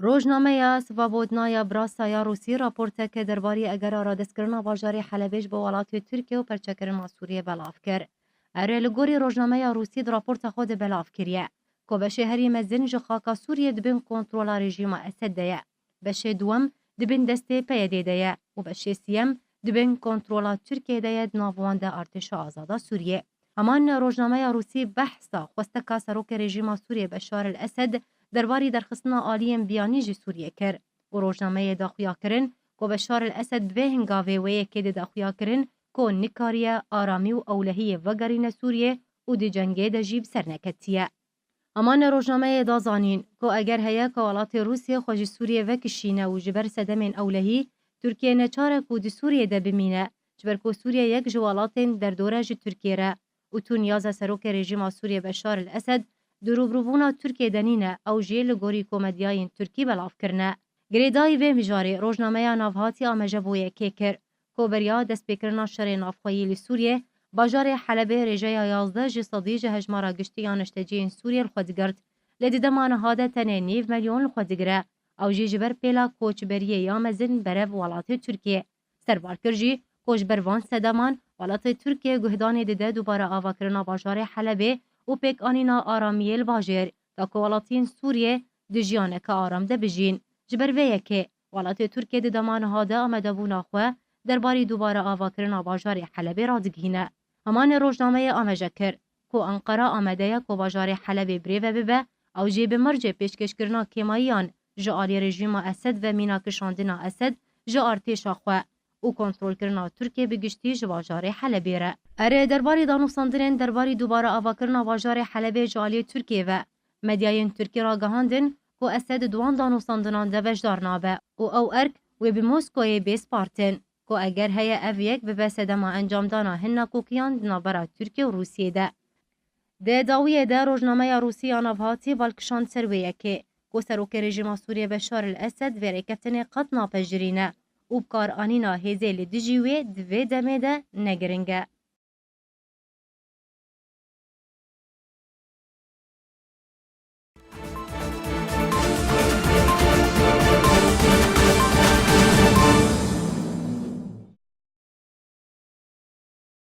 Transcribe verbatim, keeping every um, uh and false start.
Rojnameya Svobodnaya Brasa ya Rûsî raporteke derbarî egera radestkirina bajarê Helebê ji bo welatê Tirkiye û perçekirina Sûriyê belav kir. Erê, li gorî rojnameya Rûsî di raporta xwe de belav kiriye ku beşê herî mezin ji xaka Sûriyê di bin kontrola rejîma Esed de ye. Beşê duwem di bin destê P Y D de ye û beşê siyem di bin kontrola Tirkiye de ye, di nav wan de Artêşa Azada Sûriyê. Heman rojnameya Rûsî behsa xwesteka serokê rejîma Sûriyê Beşar el Esed derbarî derxistina aliyên biyanî ji Sûriyê kir û rojnameyê da xuya kirin ku Beşar el Esed bi vê hingavê wê yekê dida xuya kirin ku nikariye aramî û ewlehiyê vegerîne Sûriyê û di cengê de jî bi ser neketiye. Heman rojnameyê da zanîn ku eger heye ku welatê Rûsiyê xwe ji Sûriyê vekişîne û ji ber sedemên ewlehî, Tirkiye neçar e ku di Sûriyê de bimîne, ji ber ku Sûriye yek ji welatên derdor e ji Tirkiyê re û tu niyaza serokê rejîma Sûriyê Beşar el Esed di rûbirûbûna Tirkiyê de nîne, ew jî li gorî ku medyayên Tirkî belav kirine. Girêdayî vê mijarê rojnameya Navhatî ameje bo yekê kir ku beriya destpêkirina şerê navxweyî li Sûriyê, bajarê Helebê rêjeya yazdeh ji sedî ji hejmara giştî ya neşteciyên Sûriyê li xwe digirt. Lê di dema niha de tenê nîv milyon li xwe digire. Ew jî ji ber pêla koçberiyê ya mezin berev welatê Tirkiyê. Serbar kir jî ku ji ber van sedeman welatê Tirkiyê guhdanê dide dubare avakirina bajarê Helebê û pêkanîna aramiyê li bajêr, ta ku welatiyên Sûriyê di jiyaneke aram de bijîn. Ji ber vê yekê, welatê Tirkiyê di dema niha de amadebûna xwe derbarî dubare avakirina bajarê Helebê radigihîne. Hemanê rojnameyê ameje kir ku Enqera amade ye ku bajarê Helebê birêve bibe, ew jî bi mercê pêşkêşkirina kêmayiyan ji alî rejîma Esed ve mîna kişandina Esed ji artêşa xwe û kontrolkirina Tirkiyê bi giştî ji bajarê Helebê re. Erê, derbarî danûstandinên derbarî dubare avakirina bajarê Helebê ji aliyê Tirkiyê ve, medyayên Tirkî ragihandin ku Esed di wan danûstandinan de beşdar nabe û ew erk wê bi Moskoyê bê spartin ku eger heye ev yek bibe sedema encamdana hin nakokiyan di navbera Tirkiye û Rûsiyê de. Di dawiyê de rojnameya Rûsî ya Navhatî bal kişand ser wê yekê ku serokê rejîma Sûriyê Beşar el Esed vê rêkeftinê qet napejirîne û bikaranîna hêzê li dijî wê di vê demê de ne giring e.